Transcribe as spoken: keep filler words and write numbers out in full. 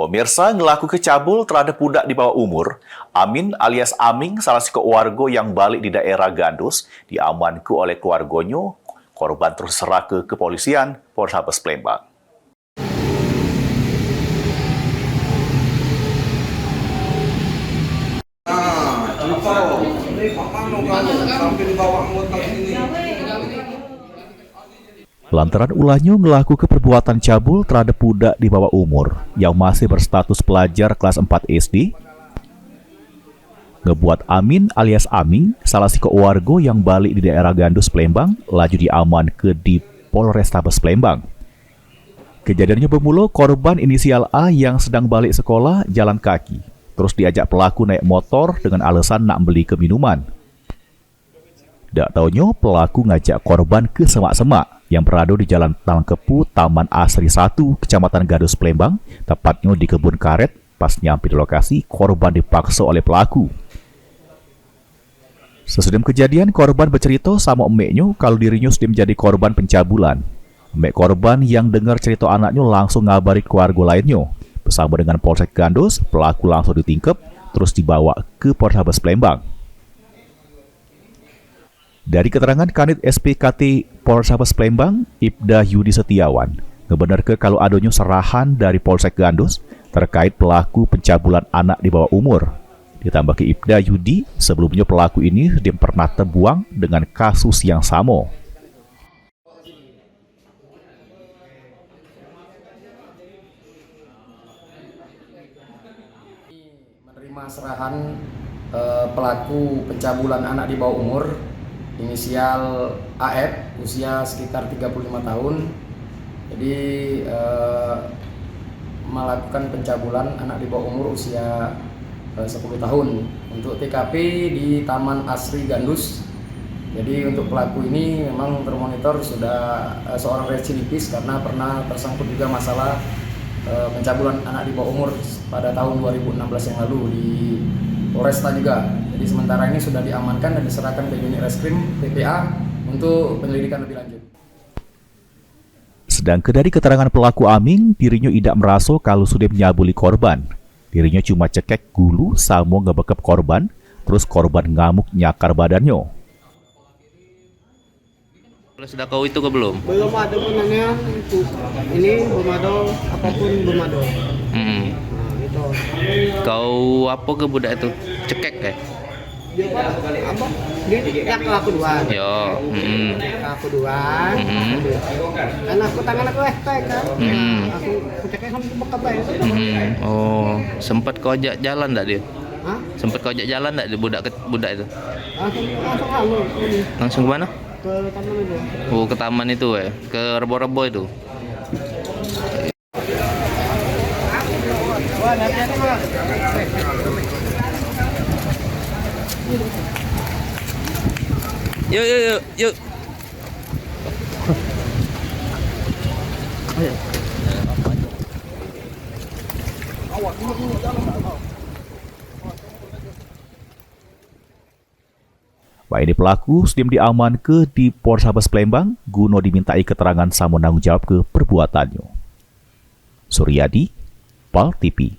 Pemirsa, ngelakuke cabul terhadap budak di bawah umur, Amin alias Aming, salah sikok warga yang balik di daerah Gandus, diamanke oleh keluargonyo. Korban terus diserahke ke kepolisian Polrestabes Palembang. Lantaran ulahnyo ngelakuke perbuatan cabul terhadap budak di bawah umur yang masih berstatus pelajar kelas empat S D, ngebuat Amin alias Aming, salah sikok warga yang balik di daerah Gandus, Palembang, laju diamanke di Polrestabes Palembang. Kejadiannyo bermula, korban inisial A yang sedang balik sekolah jalan kaki, terus diajak pelaku naik motor dengan alasan nak beli ke minuman. Dak taunyo, pelaku ngajak korban ke semak-semak yang berado di Jalan Tangkepu, Taman Asri satu, Kecamatan Gandus, Palembang, tepatnyo di kebun karet. Pas nyampe di lokasi, korban dipakso oleh pelaku. Sesudem kejadian, korban becerito samo emeknyo kalu dirinyo sudem jadi korban pencabulan. Emek korban yang dengar cerito anaknyo langsung ngabari keluargo lainnyo. Besamo dengan Polsek Gandus, pelaku langsung ditingkep, terus dibawa ke Polrestabes Palembang. Dari keterangan Kanit S P K T Polrestabes Palembang, Ibda Yudi Setiawan, ngebenerke kalu adonyo serahan dari Polsek Gandus terkait pelaku pencabulan anak di bawah umur. Ditambahke Ibda Yudi, sebelumnyo pelaku ini dem pernah terbuang dengan kasus yang samo. Menerima serahan, eh, pelaku pencabulan anak di bawah umur, inisial A F, usia sekitar tiga puluh lima tahun. Jadi, eh, melakukan pencabulan anak di bawah umur usia, eh, sepuluh tahun. Untuk T K P di Taman Asri Gandus. Jadi, untuk pelaku ini memang termonitor sudah, eh, seorang residivis karena pernah tersangkut juga masalah, eh, pencabulan anak di bawah umur pada tahun dua ribu enam belas yang lalu di Polresta juga. Jadi, sementara ini sudah diamankan dan diserahkan ke unit reskrim P P A untuk penyelidikan lebih lanjut. Sedangke dari keterangan pelaku Aming, dirinyo idak meraso kalu sudah menyabuli korban. Dirinyo cuma cekek gulu samo ngebekep korban, terus korban ngamuk nyakar badannyo. Sudah kau itu ke belum? Belum ada pun nanya itu. Ini belum ada, apapun belum ada. Hmm. Nah, gitu. Kau apa ke budak itu? Cekek, eh? Dia apa? Apa? Dia, dia ke aku duluan. Yo, mm-mm. Ke aku duluan. Mm-mm. Kan aku tangan aku estek kan. Mm-mm. Aku, aku cekek sama aku bekap aja. Mm-mm. Oh, sempat kau ajak jalan tak dia? Hah? Sempat kau ajak jalan tak dia budak ke, budak itu? Langsung, langsung anu, ini. Langsung ke mana? Ke taman itu. Oh, ke taman itu, eh? Ke rebo-rebo itu? Yuk, yuk, yuk, yuk. Wayahini pelaku sudem diamanke di Polrestabes Palembang guno dimintai keterangan samo nanggung jawabke perbuatannyo. Suryadi, Pal T V.